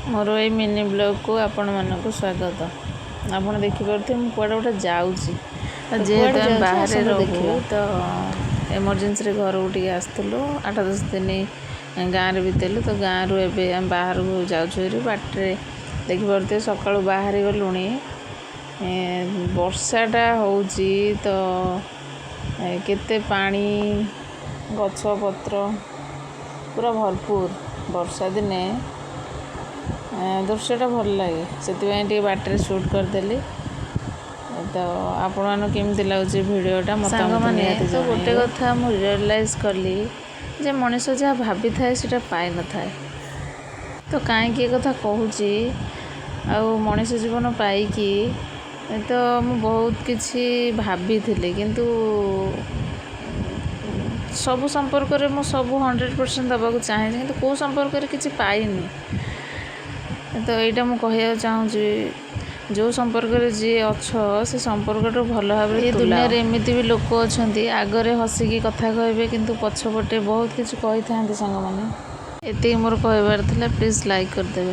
ମୋର ଏଇ ମିନି ବ୍ଲଗ୍କୁ ଆପଣମାନଙ୍କୁ ସ୍ୱାଗତ। ଆପଣ ଦେଖିପାରୁଥିବେ ମୁଁ କୁଆଡ଼େ ଗୋଟେ ଯାଉଛି। ତ ଯେହେତୁ କୁଆଡ଼େ ଆମେ ଯାଉଛି ବାହାରେ ଆସନ୍ତୁ ରହୁ, ଦେଖିବା। ତ ଏମର୍ଜେନ୍ସିରେ ଘରକୁ ଟିକେ ଆସିଥିଲୁ। 8-10 ଦିନ ଗାଁରେ ବିତେଇଲୁ। ତ ଗାଁରୁ ଏବେ ଆମେ ବାହାରକୁ ଯାଉଛୁ ହେରି। ବାଟରେ ଦେଖିପାରୁଥିବେ, ସକାଳୁ ବାହାରି ଗଲୁଣି। ବର୍ଷାଟା ହେଉଛି ତ କେତେ ପାଣି, ଗଛ ପତ୍ର ପୁରା ଭରପୁର। ବର୍ଷା ଦିନେ ଦୃଶ୍ୟଟା ଭଲ ଲାଗେ, ସେଥିପାଇଁ ଟିକେ ବାଟରେ ସୁଟ୍ କରିଦେଲି। ତ ଆପଣମାନଙ୍କୁ କେମିତି ଲାଗୁଛି ଭିଡ଼ିଓଟା, ମତାମତ ସାଙ୍ଗମାନେ, ନିହାତି ତ ଗୋଟେ ଜଣାଇବେ। କଥା ମୁଁ ରିଅଲାଇଜ୍ କଲି ଯେ ମଣିଷ ଯାହା ଭାବିଥାଏ, ସେଇଟା ପାଇନଥାଏ। ତ କାହିଁକି ଏ କଥା କହୁଛି? ଆଉ ମଣିଷ ଜୀବନ ପାଇକି ତ ମୁଁ ବହୁତ କିଛି ଭାବିଥିଲି, କିନ୍ତୁ ସବୁ ସମ୍ପର୍କରେ ମୁଁ ସବୁ 100% ଦେବାକୁ ଚାହେଁ, କିନ୍ତୁ କେଉଁ ସମ୍ପର୍କରେ କିଛି ପାଇନି। ତ ଏଇଟା ମୁଁ କହିବାକୁ ଚାହୁଁଛି, ଯେଉଁ ସମ୍ପର୍କରେ ଯିଏ ଅଛ, ସେ ସମ୍ପର୍କଟାକୁ ଭଲ ଭାବରେ ଏ ତୁଲାଅ। ଦୁନିଆରେ ଏମିତି ବି ଲୋକ ଅଛନ୍ତି, ଆଗରେ ହସିକି କଥା କହିବେ, କିନ୍ତୁ ପଛପଟେ ବହୁତ କିଛି କହିଥାନ୍ତି। ସାଙ୍ଗମାନେ, ଏତିକି ମୋର କହିବାର ଥିଲା। ପ୍ଲିଜ୍ ଲାଇକ୍ କରିଦେବେ।